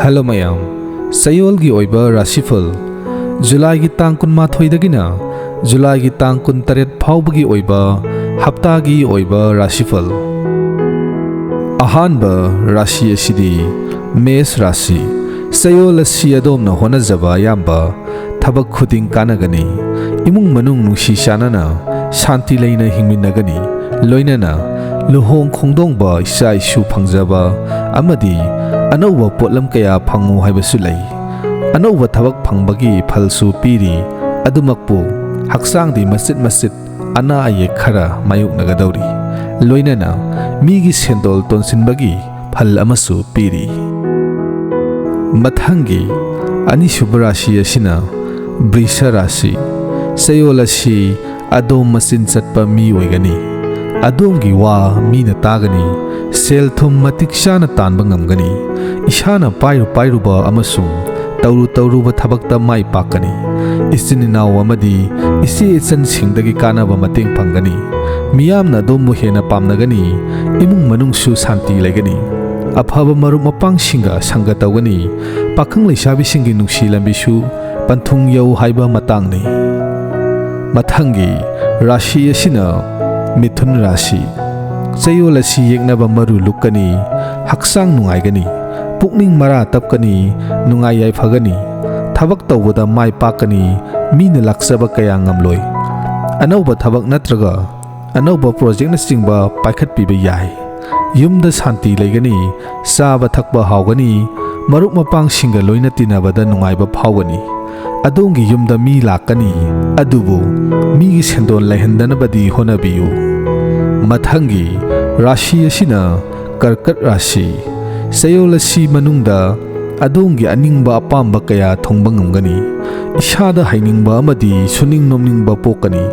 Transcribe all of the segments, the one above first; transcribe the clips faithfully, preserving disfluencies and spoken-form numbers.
Hello ꯃꯌꯥꯝ, ꯆꯌꯣꯜꯒꯤ ꯑꯣꯏꯕ ꯔꯥꯁꯤꯐꯜ, ꯖꯨꯂꯥꯏꯒꯤ ꯇꯥꯡ ꯀꯨꯟꯃꯥꯊꯣꯏꯗꯒꯤꯅ ꯖꯨꯂꯥꯏꯒꯤ ꯇꯥꯡ ꯀꯨꯟꯇꯔꯦꯠ ꯐꯥꯎꯕꯒꯤ ꯑꯣꯏꯕ ꯍꯞꯇꯥꯒꯤ ꯑꯣꯏꯕ ꯔꯥꯁꯤꯐꯜ꯫ ꯑꯍꯥꯟꯕ ꯔꯥꯁꯤ ꯑꯁꯤꯗꯤ ꯃꯦꯁ ꯔꯥꯁꯤ꯫ ꯆꯌꯣꯜ ꯑꯁꯤ ꯑꯗꯣꯝꯅ ꯍꯣꯠꯅꯖꯕ ꯑꯌꯥꯝꯕ ꯊꯕꯛ ꯈꯨꯗꯤꯡ ꯀꯥꯟꯅꯒꯅꯤ꯫ ꯏꯃꯨꯡ ꯃꯅꯨꯡ ꯅꯨꯡꯁꯤ ꯆꯥꯟꯅꯅ ꯁꯥꯟꯇꯤ ꯂꯩꯅ ꯍꯤꯡꯃꯤꯟꯅꯒꯅꯤ꯫ ꯂꯣꯏꯅꯅ ꯂꯨꯍꯣꯡ ꯈꯣꯡꯗꯣꯡꯕ, ꯏꯆꯥ ꯏꯁꯨ ꯐꯪꯖꯕ ꯑꯃꯗꯤ ꯑꯅꯧꯕ ꯄꯣꯠꯂꯝ ꯀꯌꯥ ꯐꯪꯉꯨ ꯍꯥꯏꯕꯁꯨ ꯂꯩ꯫ ꯑꯅꯧꯕ ꯊꯕꯛ ꯐꯪꯕꯒꯤ ꯐꯜꯁꯨ ꯄꯤꯔꯤ꯫ ꯑꯗꯨꯃꯛꯄꯨ ꯍꯛꯆꯥꯡꯗꯤ ꯃꯆꯤꯠ ꯃꯆꯤꯠ ꯑꯅꯥ ꯑꯌꯦꯛ ꯈꯔ ꯃꯥꯌꯣꯛꯅꯒꯗꯧꯔꯤ꯫ ꯂꯣꯏꯅꯅ ꯃꯤꯒꯤ ꯁꯦꯟꯗꯣꯜ ꯇꯣꯟꯁꯤꯟꯕꯒꯤ ꯐꯜ ꯑꯃꯁꯨ ꯄꯤꯔꯤ꯫ ꯃꯊꯪꯒꯤ ꯑꯅꯤꯁꯨꯕ ꯔꯥꯁꯤ ꯑꯁꯤꯅ ꯕ꯭ꯔꯤꯁ ꯔꯥꯁꯤ꯫ ꯆꯌꯣꯜ ꯑꯁꯤ ꯑꯗꯣꯝ ꯃꯆꯤꯟ ꯆꯠꯄ ꯃꯤ ꯑꯣꯏꯒꯅꯤ꯫ ꯑꯗꯣꯝꯒꯤ ꯋꯥ ꯃꯤꯅ ꯇꯥꯒꯅꯤ꯫ ꯁꯦꯜ ꯊꯨꯝ ꯃꯇꯤꯛ ꯆꯥꯅ ꯇꯥꯟꯕ ꯉꯝꯒꯅꯤ꯫ ꯏꯁꯥꯅ ꯄꯥꯏꯔꯨ ꯄꯥꯏꯔꯨꯕ ꯑꯃꯁꯨꯡ ꯇꯧꯔꯨ ꯇꯧꯔꯨꯕ ꯊꯕꯛꯇ ꯃꯥꯏ ꯄꯥꯛꯀꯅꯤ꯫ ꯏꯆꯤꯟ ꯏꯅꯥꯎ ꯑꯃꯗꯤ ꯏꯆꯦ ꯏꯆꯟꯁꯤꯡꯗꯒꯤ ꯀꯥꯟꯅꯕ ꯃꯇꯦꯡ ꯐꯪꯒꯅꯤ꯫ ꯃꯤꯌꯥꯝꯅ ꯑꯗꯣꯝꯕꯨ ꯍꯦꯟꯅ ꯄꯥꯝꯅꯒꯅꯤ꯫ ꯏꯃꯨꯡ ꯃꯅꯨꯡꯁꯨ ꯁꯥꯟꯇꯤ ꯂꯩꯒꯅꯤ꯫ ꯑꯐꯕ ꯃꯔꯨꯞ ꯃꯄꯥꯡꯁꯤꯡꯒ ꯁꯪꯒ ꯇꯧꯒꯅꯤ꯫ ꯄꯥꯈꯪ ꯂꯩꯁꯥꯕꯤꯁꯤꯡꯒꯤ ꯅꯨꯡꯁꯤ ꯂꯝꯕꯤꯁꯨ ꯄꯟꯊꯨꯡ ꯌꯧ ꯍꯥꯏꯕ ꯃꯇꯥꯡꯅꯤ꯫ ꯃꯊꯪꯒꯤ ꯔꯥꯁꯤ ꯑꯁꯤꯅ ꯃꯤꯊꯨꯟ ꯔꯥꯁꯤ꯫ ꯆꯌꯣꯜ ꯑꯁꯤ ꯌꯦꯛꯅꯕ ꯃꯔꯨ ꯂꯨꯛꯀꯅꯤ, ꯍꯛꯆꯥꯡ ꯅꯨꯡꯉꯥꯏꯒꯅꯤ, ꯄꯨꯛꯅꯤꯡ ꯃꯔꯥ ꯇꯞꯀꯅꯤ, ꯅꯨꯡꯉꯥꯏ ꯌꯥꯏꯐꯒꯅꯤ, ꯊꯕꯛ ꯇꯧꯕꯗ ꯃꯥꯏ ꯄꯥꯛꯀꯅꯤ, ꯃꯤꯅ ꯂꯥꯛꯆꯕ ꯀꯌꯥ ꯉꯝꯂꯣꯏ꯫ ꯑꯅꯧꯕ ꯊꯕꯛ ꯅꯠꯇ꯭ꯔꯒ ꯑꯅꯧꯕ ꯄ꯭ꯔꯣꯖꯦꯛꯅꯆꯤꯡꯕ ꯄꯥꯏꯈꯠꯄꯤꯕ ꯌꯥꯏ꯫ ꯌꯨꯝꯗ ꯁꯥꯟꯇꯤ ꯂꯩꯒꯅꯤ, ꯆꯥꯕ ꯊꯛꯄ ꯍꯥꯎꯒꯅꯤ, ꯃꯔꯨꯞ ꯃꯄꯥꯡꯁꯤꯡꯒ ꯂꯣꯏꯅ ꯇꯤꯟꯅꯕꯗ ꯅꯨꯡꯉꯥꯏꯕ ꯐꯥꯎꯒꯅꯤ꯫ ꯑꯗꯣꯝꯒꯤ ꯌꯨꯝꯗ ꯃꯤ ꯂꯥꯛꯀꯅꯤ, ꯑꯗꯨꯕꯨ ꯃꯤꯒꯤ ꯁꯦꯟꯗꯣꯟ ꯂꯩꯍꯟꯗꯅꯕꯗꯤ ꯍꯣꯠꯅꯕꯤꯌꯨ꯫ ꯃꯊꯪꯒꯤ ꯔꯥꯁꯤ ꯑꯁꯤꯅ ꯀꯔꯀꯠ ꯔꯥꯁꯤ꯫ ꯆꯌꯣꯜ ꯑꯁꯤ ꯃꯅꯨꯡꯗ ꯑꯗꯣꯝꯒꯤ ꯑꯅꯤꯡꯕ ꯑꯄꯥꯝꯕ ꯀꯌꯥ ꯊꯨꯡꯕ ꯉꯝꯒꯅꯤ꯫ ꯏꯁꯥꯗ ꯍꯩꯅꯤꯡꯕ ꯑꯃꯗꯤ ꯁꯨꯅꯤꯡ ꯅꯣꯝꯅꯤꯡꯕ ꯄꯣꯛꯀꯅꯤ꯫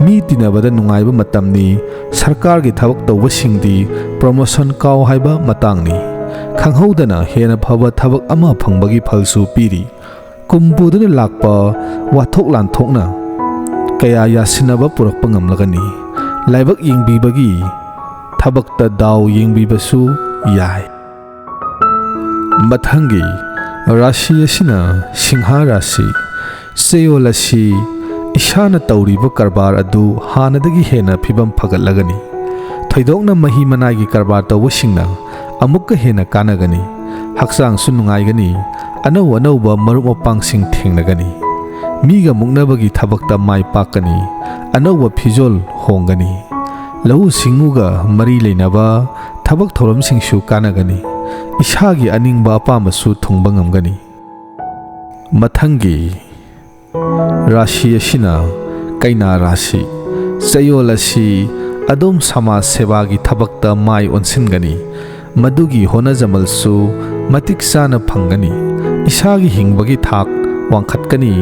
ꯃꯤ ꯇꯤꯟꯅꯕꯗ ꯅꯨꯡꯉꯥꯏꯕ ꯃꯇꯝꯅꯤ꯫ ꯁꯔꯀꯥꯔꯒꯤ ꯊꯕꯛ ꯇꯧꯕꯁꯤꯡꯗꯤ ꯄ꯭ꯔꯣꯃꯣꯁꯟ ꯀꯥꯎ ꯍꯥꯏꯕ ꯃꯇꯥꯡꯅꯤ꯫ ꯈꯪꯍꯧꯗꯅ ꯍꯦꯟꯅ ꯐꯕ ꯊꯕꯛ ꯑꯃ ꯐꯪꯕꯒꯤ ꯐꯜꯁꯨ ꯄꯤꯔꯤ꯫ ꯀꯨꯝ ꯄꯨꯗꯨꯅ ꯂꯥꯛꯄ ꯋꯥꯊꯣꯛ ꯂꯥꯟꯊꯣꯛꯅ ꯀꯌꯥ ꯌꯥꯁꯤꯟꯅꯕ ꯄꯨꯔꯛꯄ ꯉꯝꯂꯒꯅꯤ꯫ ꯂꯥꯏꯕꯛ ꯌꯦꯡꯕꯤꯕꯒꯤ ꯊꯕꯛꯇ ꯗꯥꯎ ꯌꯦꯡꯕꯤꯕꯁꯨ ꯌꯥꯏ꯫ ꯃꯊꯪꯒꯤ ꯔꯥꯁꯤ ꯑꯁꯤꯅ ꯁꯤꯡꯍ ꯔꯥꯁꯤ꯫ ꯆꯌꯣꯜ ꯑꯁꯤ ꯏꯁꯥꯅ ꯇꯧꯔꯤꯕ ꯀꯔꯕꯥꯔ ꯑꯗꯨ ꯍꯥꯟꯅꯗꯒꯤ ꯍꯦꯟꯅ ꯐꯤꯕꯝ ꯐꯒꯠꯂꯒꯅꯤ꯫ ꯊꯣꯏꯗꯣꯛꯅ ꯃꯍꯤ ꯃꯅꯥꯏꯒꯤ ꯀꯔꯕꯥꯔ ꯇꯧꯕꯁꯤꯡꯅ ꯑꯃꯨꯛꯀ ꯍꯦꯟꯅ ꯀꯥꯟꯅꯒꯅꯤ꯫ ꯍꯛꯆꯥꯡꯁꯨ ꯅꯨꯡꯉꯥꯏꯒꯅꯤ꯫ ꯑꯅꯧ ꯑꯅꯧꯕ ꯃꯔꯨꯞ ꯃꯄꯥꯡꯁꯤꯡ ꯊꯦꯡꯅꯒꯅꯤ꯫ ꯃꯤꯒ ꯃꯨꯛꯅꯕꯒꯤ ꯊꯕꯛꯇ ꯃꯥꯏ ꯄꯥꯛꯀꯅꯤ꯫ ꯑꯅꯧꯕ ꯐꯤꯖꯣꯜ ꯍꯣꯡꯒꯅꯤ꯫ ꯂꯧꯎ ꯁꯤꯡꯎꯒ ꯃꯔꯤ ꯂꯩꯅꯕ ꯊꯕꯛ ꯊꯧꯔꯝꯁꯤꯡꯁꯨ ꯀꯥꯟꯅꯒꯅꯤ꯫ ꯏꯁꯥꯒꯤ ꯑꯅꯤꯡꯕ ꯑꯄꯥꯝꯕꯁꯨ ꯊꯨꯡꯕ ꯉꯝꯒꯅꯤ꯫ ꯃꯊꯪꯒꯤ ꯔꯥꯁꯤ ꯑꯁꯤꯅ ꯀꯩꯅꯥ ꯔꯥꯁꯤ꯫ ꯆꯌꯣꯜ ꯑꯁꯤ ꯑꯗꯣꯝ ꯁꯃꯥꯖ ꯁꯦꯕꯥꯒꯤ ꯊꯕꯛꯇ ꯃꯥꯏ ꯑꯣꯟꯁꯤꯟꯒꯅꯤ꯫ ꯃꯗꯨꯒꯤ ꯍꯣꯠꯅꯖꯃꯜꯁꯨ ꯃꯇꯤꯛ ꯆꯥꯅ ꯐꯪꯒꯅꯤ꯫ ꯏꯁꯥꯒꯤ ꯍꯤꯡꯕꯒꯤ ꯊꯥꯛ ꯋꯥꯡꯈꯠꯀꯅꯤ꯫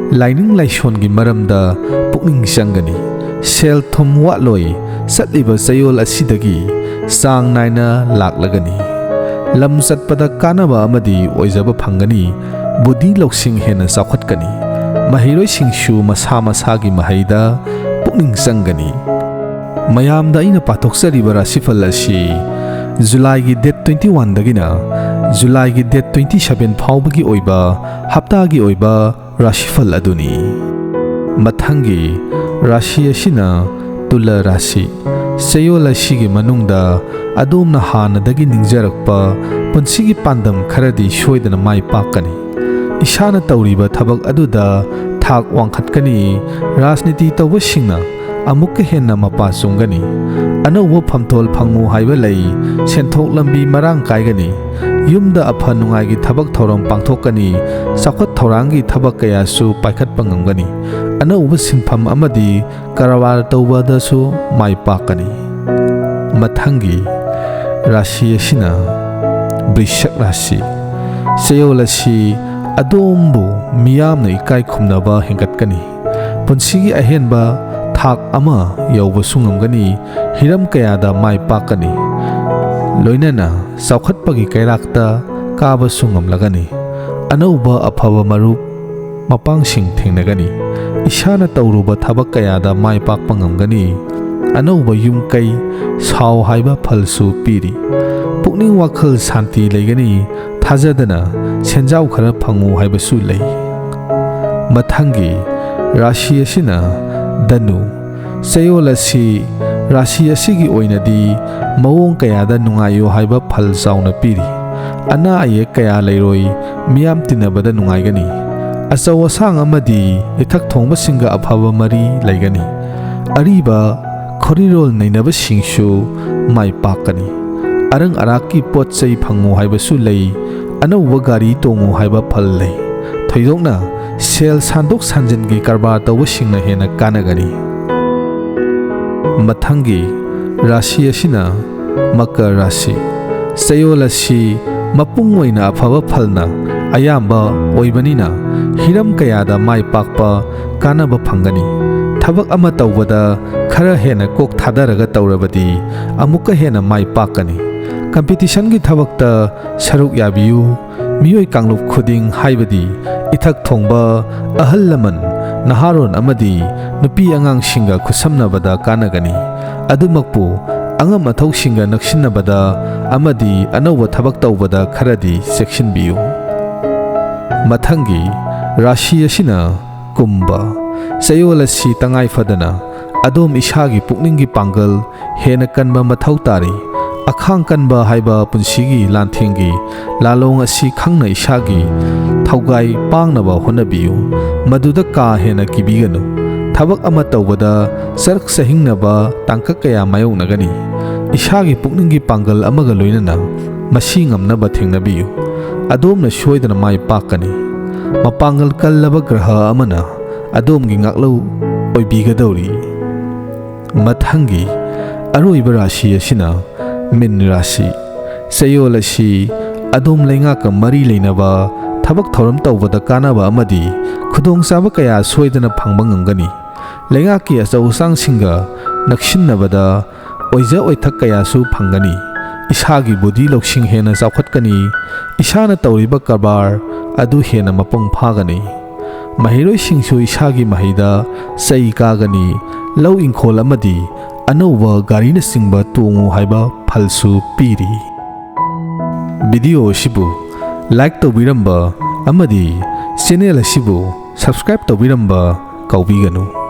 ꯂꯥꯏꯅꯤꯡ ꯂꯥꯏꯁꯣꯟꯒꯤ ꯃꯔꯝꯗ ꯄꯨꯛꯅꯤꯡ ꯆꯪꯒꯅꯤ꯫ ꯁꯦꯜ ꯊꯨꯝ ꯋꯥꯠꯂꯣꯏ꯫ ꯆꯠꯂꯤꯕ ꯆꯌꯣꯜ ꯑꯁꯤꯗꯒꯤ ꯆꯥꯡ ꯅꯥꯏꯅ ꯂꯥꯛꯂꯒꯅꯤ꯫ ꯂꯝ ꯆꯠꯄꯗ ꯀꯥꯟꯅꯕ ꯑꯃꯗꯤ ꯑꯣꯏꯖꯕ ꯐꯪꯒꯅꯤ꯫ ꯕꯨꯙꯤ ꯂꯧꯁꯤꯡ ꯍꯦꯟꯅ ꯆꯥꯎꯈꯠꯀꯅꯤ꯫ ꯃꯍꯩꯔꯣꯏꯁꯤꯡꯁꯨ ꯃꯁꯥ ꯃꯁꯥꯒꯤ ꯃꯍꯩꯗ ꯄꯨꯛꯅꯤꯡ ꯆꯪꯒꯅꯤ꯫ ꯃꯌꯥꯝꯗ ꯑꯩꯅ ꯄꯥꯊꯣꯛꯆꯔꯤꯕ ꯔꯥꯁꯤꯐꯜ ꯑꯁꯤ ꯖꯨꯂꯥꯏꯒꯤ ꯗꯦꯠ ꯇ꯭ꯋꯦꯟꯇꯤ ꯋꯥꯟꯗꯒꯤꯅ ꯖꯨꯂꯥꯏꯒꯤ ꯗꯦꯠ ꯇ꯭ꯋꯦꯟꯇꯤ ꯁꯚꯦꯟ ꯐꯥꯎꯕꯒꯤ ꯑꯣꯏꯕ ꯍꯞꯇꯥꯒꯤ ꯑꯣꯏꯕ ꯔꯥꯁꯤꯐꯜ ꯑꯗꯨꯅꯤ꯫ ꯃꯊꯪꯒꯤ ꯔꯥꯁꯤ ꯑꯁꯤꯅ ꯇꯨꯂ ꯔꯥꯁꯤ꯫ ꯆꯌꯣꯜ ꯑꯁꯤꯒꯤ ꯃꯅꯨꯡꯗ ꯑꯗꯣꯝꯅ ꯍꯥꯟꯅꯗꯒꯤ ꯅꯤꯡꯖꯔꯛꯄ ꯄꯨꯟꯁꯤꯒꯤ ꯄꯥꯟꯗꯝ ꯈꯔꯗꯤ ꯁꯣꯏꯗꯅ ꯃꯥꯏ ꯄꯥꯛꯀꯅꯤ꯫ ꯏꯁꯥꯅ ꯇꯧꯔꯤꯕ ꯊꯕꯛ ꯑꯗꯨꯗ ꯊꯥꯛ ꯋꯥꯡꯈꯠꯀꯅꯤ꯫ ꯔꯥꯖꯅꯤꯇꯤ ꯇꯧꯕꯁꯤꯡꯅ ꯑꯃꯨꯛꯀ ꯍꯦꯟꯅ ꯃꯄꯥ ꯆꯨꯝꯒꯅꯤ꯫ ꯑꯅꯧꯕ ꯐꯝꯊꯣꯜ ꯐꯪꯉꯨ ꯍꯥꯏꯕ ꯂꯩ꯫ ꯁꯦꯟꯊꯣꯛ ꯂꯝꯕꯤ ꯃꯔꯥꯡ ꯀꯥꯏꯒꯅꯤ꯫ ꯌꯨꯝꯗ ꯑꯐ ꯅꯨꯡꯉꯥꯏꯒꯤ ꯊꯕꯛ ꯊꯧꯔꯝ ꯄꯥꯡꯊꯣꯛꯀꯅꯤ꯫ ꯆꯥꯎꯈꯠ ꯊꯧꯔꯥꯡꯒꯤ ꯊꯕꯛ ꯀꯌꯥꯁꯨ ꯄꯥꯏꯈꯠꯄ ꯉꯝꯒꯅꯤ꯫ ꯑꯅꯧꯕ ꯁꯤꯟꯐꯝ ꯑꯃꯗꯤ ꯀꯔꯕꯥꯔ ꯇꯧꯕꯗꯁꯨ ꯃꯥꯏ ꯄꯥꯛꯀꯅꯤ꯫ ꯃꯊꯪꯒꯤ ꯔꯥꯁꯤ ꯑꯁꯤꯅ ꯕ꯭ꯔꯤꯁꯛ ꯔꯥꯁꯤ꯫ ꯆꯌꯣꯜ ꯑꯁꯤ ꯑꯗꯣꯝꯕꯨ ꯃꯤꯌꯥꯝꯅ ꯏꯀꯥꯏ ꯈꯨꯝꯅꯕ ꯍꯦꯟꯒꯠꯀꯅꯤ꯫ ꯄꯨꯟꯁꯤꯒꯤ ꯑꯍꯦꯟꯕ ꯊꯥꯛ ꯑꯃ ꯌꯧꯕꯁꯨ ꯉꯝꯒꯅꯤ꯫ ꯍꯤꯔꯝ ꯀꯌꯥꯗ ꯃꯥꯏ ꯄꯥꯛꯀꯅꯤ꯫ ꯂꯣꯏꯅꯅ ꯆꯥꯎꯈꯠꯄꯒꯤ ꯀꯩꯔꯥꯛꯇ ꯀꯥꯕꯁꯨ ꯉꯝꯂꯒꯅꯤ꯫ ꯑꯅꯧꯕ ꯑꯐꯕ ꯃꯔꯨꯞ ꯃꯄꯥꯡꯁꯤꯡ ꯊꯦꯡꯅꯒꯅꯤ꯫ ꯏꯁꯥꯅ ꯇꯧꯔꯨꯕ ꯊꯕꯛ ꯀꯌꯥꯗ ꯃꯥꯏ ꯄꯥꯛꯄ ꯉꯝꯒꯅꯤ꯫ ꯑꯅꯧꯕ ꯌꯨꯝ ꯀꯩ ꯁꯥꯎ ꯍꯥꯏꯕ ꯐꯜꯁꯨ ꯄꯤꯔꯤ꯫ ꯄꯨꯛꯅꯤꯡ ꯋꯥꯈꯜ ꯁꯥꯟꯇꯤ ꯂꯩꯒꯅꯤ꯫ ꯊꯥꯖꯗꯅ ꯁꯦꯟꯖꯥꯎ ꯈꯔ ꯐꯪꯉꯨ ꯍꯥꯏꯕꯁꯨ ꯂꯩ꯫ ꯃꯊꯪꯒꯤ ꯔꯥꯁꯤ ꯑꯁꯤꯅ ꯙꯅꯨ꯫ ꯆꯌꯣꯜ ꯑꯁꯤ ꯔꯥꯁꯤ ꯑꯁꯤꯒꯤ ꯑꯣꯏꯅꯗꯤ ꯃꯑꯣꯡ ꯀꯌꯥꯗ ꯅꯨꯡꯉꯥꯏꯌꯨ ꯍꯥꯏꯕ ꯐꯜ ꯆꯥꯎꯅ ꯄꯤꯔꯤ꯫ ꯑꯅꯥ ꯑꯌꯦꯛ ꯀꯌꯥ ꯂꯩꯔꯣꯏ, ꯃꯤꯌꯥꯝ ꯇꯤꯟꯅꯕꯗ ꯅꯨꯡꯉꯥꯏꯒꯅꯤ꯫ ꯑꯆꯧ ꯑꯁꯥꯡ ꯑꯃꯗꯤ ꯏꯊꯛ ꯊꯣꯡꯕꯁꯤꯡꯒ ꯑꯐꯕ ꯃꯔꯤ ꯂꯩꯒꯅꯤ꯫ ꯑꯔꯤꯕ ꯈꯣꯔꯤꯔꯣꯜ ꯅꯩꯅꯕꯁꯤꯡꯁꯨ ꯃꯥꯏ ꯄꯥꯛꯀꯅꯤ꯫ ꯑꯔꯪ ꯑꯔꯥꯛꯀꯤ ꯄꯣꯠ ꯆꯩ ꯐꯪꯉꯨ ꯍꯥꯏꯕꯁꯨ ꯂꯩ꯫ ꯑꯅꯧꯕ ꯒꯥꯔꯤ ꯇꯣꯡꯉꯨ ꯍꯥꯏꯕ ꯐꯜ ꯂꯩ꯫ ꯊꯣꯏꯗꯣꯛꯅ ꯁꯦꯜ ꯁꯥꯟꯗꯣꯛ ꯁꯥꯟꯖꯤꯟꯒꯤ ꯀꯔꯕꯥꯔ ꯇꯧꯕꯁꯤꯡꯅ ꯍꯦꯟꯅ ꯀꯥꯟꯅꯒꯅꯤ꯫ ꯃꯊꯪꯒꯤ ꯔꯥꯁꯤ ꯑꯁꯤꯅ ꯃꯀꯔ ꯔꯥꯁꯤ꯫ ꯆꯌꯣꯜ ꯑꯁꯤ ꯃꯄꯨꯡ ꯑꯣꯏꯅ ꯑꯐꯕ ꯐꯜꯅ ꯑꯌꯥꯝꯕ ꯑꯣꯏꯕꯅꯤꯅ ꯍꯤꯔꯝ ꯀꯌꯥꯗ ꯃꯥꯏ ꯄꯥꯛꯄ, ꯀꯥꯟꯅꯕ ꯐꯪꯒꯅꯤ꯫ ꯊꯕꯛ ꯑꯃ ꯇꯧꯕꯗ ꯈꯔ ꯍꯦꯟꯅ ꯀꯣꯛ ꯊꯥꯗꯔꯒ ꯇꯧꯔꯕꯗꯤ ꯑꯃꯨꯛꯀ ꯍꯦꯟꯅ ꯃꯥꯏ ꯄꯥꯛꯀꯅꯤ꯫ ꯀꯝꯄꯤꯇꯤꯁꯟꯒꯤ ꯊꯕꯛꯇ ꯁꯔꯨꯛ ꯌꯥꯕꯤꯌꯨ꯫ ꯃꯤꯑꯣꯏ ꯀꯥꯡꯂꯨꯞ ꯈꯨꯗꯤꯡ, ꯍꯥꯏꯕꯗꯤ ꯏꯊꯛ ꯊꯣꯡꯕ, ꯑꯍꯜ ꯂꯃꯟ, ꯅꯍꯥꯔꯣꯟ ꯑꯃꯗꯤ ꯅꯨꯄꯤ ꯑꯉꯥꯡꯁꯤꯡꯒ ꯈꯨꯠꯁꯝꯅꯕꯗ ꯀꯥꯟꯅꯒꯅꯤ꯫ ꯑꯗꯨꯃꯛꯄꯨ, ꯑꯉꯝ ꯑꯊꯧꯁꯤꯡꯒ ꯅꯛꯁꯤꯟꯅꯕꯗ ꯑꯃꯗꯤ ꯑꯅꯧꯕ ꯊꯕꯛ ꯇꯧꯕꯗ ꯈꯔꯗꯤ ꯆꯦꯛꯁꯤꯟꯕꯤꯌꯨ꯫ ꯃꯊꯪꯒꯤ ꯔꯥꯁꯤ ꯑꯁꯤꯅ ꯀꯨꯝꯚ꯫ ꯆꯌꯣꯜ ꯑꯁꯤ ꯇꯉꯥꯏ ꯐꯗꯅ ꯑꯗꯣꯝ ꯏꯁꯥꯒꯤ ꯄꯨꯛꯅꯤꯡꯒꯤ ꯄꯥꯡꯒꯜ ꯍꯦꯟꯅ ꯀꯟꯕ ꯃꯊꯧ ꯇꯥꯔꯤ꯫ ꯑꯈꯥꯡ ꯀꯟꯕ ꯍꯥꯏꯕ ꯄꯨꯟꯁꯤꯒꯤ ꯂꯥꯟꯊꯦꯡꯒꯤ ꯂꯥꯂꯣꯡ ꯑꯁꯤ ꯈꯪꯅ ꯏꯁꯥꯒꯤ ꯊꯧꯒꯥꯏ ꯄꯥꯡꯅꯕ ꯍꯣꯠꯅꯕꯤꯌꯨ꯫ ꯃꯗꯨꯗ ꯀꯥ ꯍꯦꯟꯅ ꯀꯤꯕꯤꯒꯅꯨ꯫ ꯊꯕꯛ ꯑꯃ ꯇꯧꯕꯗ ꯆꯔꯛ ꯆꯍꯤꯡꯅꯕ ꯇꯥꯡꯀꯛ ꯀꯌꯥ ꯃꯥꯌꯣꯛꯅꯒꯅꯤ꯫ ꯏꯁꯥꯒꯤ ꯄꯨꯛꯅꯤꯡꯒꯤ ꯄꯥꯡꯒꯜ ꯑꯃꯒ ꯂꯣꯏꯅꯅ ꯃꯁꯤ ꯉꯝꯅꯕ ꯊꯦꯡꯅꯕꯤꯌꯨ꯫ ꯑꯗꯣꯝꯅ ꯁꯣꯏꯗꯅ ꯃꯥꯏ ꯄꯥꯛꯀꯅꯤ꯫ ꯃꯄꯥꯡꯒꯜ ꯀꯜꯂꯕ ꯒ꯭ꯔꯍ ꯑꯃꯅ ꯑꯗꯣꯝꯒꯤ ꯉꯥꯛꯂꯧ ꯑꯣꯏꯕꯤꯒꯗꯧꯔꯤ꯫ ꯃꯊꯪꯒꯤ ꯑꯔꯣꯏꯕ ꯔꯥꯁꯤ ꯑꯁꯤꯅ ꯃꯤꯟ ꯔꯥꯁꯤ꯫ ꯆꯌꯣꯜ ꯑꯁꯤ ꯑꯗꯣꯝ ꯂꯩꯉꯥꯛꯀ ꯃꯔꯤ ꯂꯩꯅꯕ ꯊꯕꯛ ꯊꯧꯔꯝ ꯇꯧꯕꯗ ꯀꯥꯟꯅꯕ ꯑꯃꯗꯤ ꯈꯨꯗꯣꯡꯆꯥꯕ ꯀꯌꯥ ꯁꯣꯏꯗꯅ ꯐꯪꯕ ꯉꯝꯒꯅꯤ꯫ ꯂꯩꯉꯥꯛꯀꯤ ꯑꯆꯧ ꯑꯁꯥꯡꯁꯤꯡꯒ ꯅꯛꯁꯤꯟꯅꯕꯗ ꯑꯣꯏꯖ ꯑꯣꯏꯊꯛ ꯀꯌꯥꯁꯨ ꯐꯪꯒꯅꯤ꯫ ꯏꯁꯥꯒꯤ ꯕꯨꯙꯤ ꯂꯧꯁꯤꯡ ꯍꯦꯟꯅ ꯆꯥꯎꯈꯠꯀꯅꯤ꯫ ꯏꯁꯥꯅ ꯇꯧꯔꯤꯕ ꯀꯔꯕꯥꯔ ꯑꯗꯨ ꯍꯦꯟꯅ ꯃꯄꯨꯡ ꯐꯥꯒꯅꯤ꯫ ꯃꯍꯩꯔꯣꯏꯁꯤꯡꯁꯨ ꯏꯁꯥꯒꯤ ꯃꯍꯩꯗ ꯆꯩ ꯀꯥꯒꯅꯤ꯫ ꯂꯧ ꯏꯪꯈꯣꯜ ꯑꯃꯗꯤ ꯑꯅꯧꯕ ꯒꯥꯔꯤꯅꯆꯤꯡꯕ ꯇꯣꯡꯉꯨ ꯍꯥꯏꯕ ꯐꯜꯁꯨ ꯄꯤꯔꯤ꯫ ꯚꯤꯗꯤꯑꯣ ꯑꯁꯤꯕꯨ like ꯇꯧꯕꯤꯔꯝꯕ ꯑꯃꯗꯤ channel ꯑꯁꯤꯕꯨ subscribe ꯇꯧꯕꯤꯔꯝꯕ ꯀꯥꯎꯕꯤꯒꯅꯨ꯫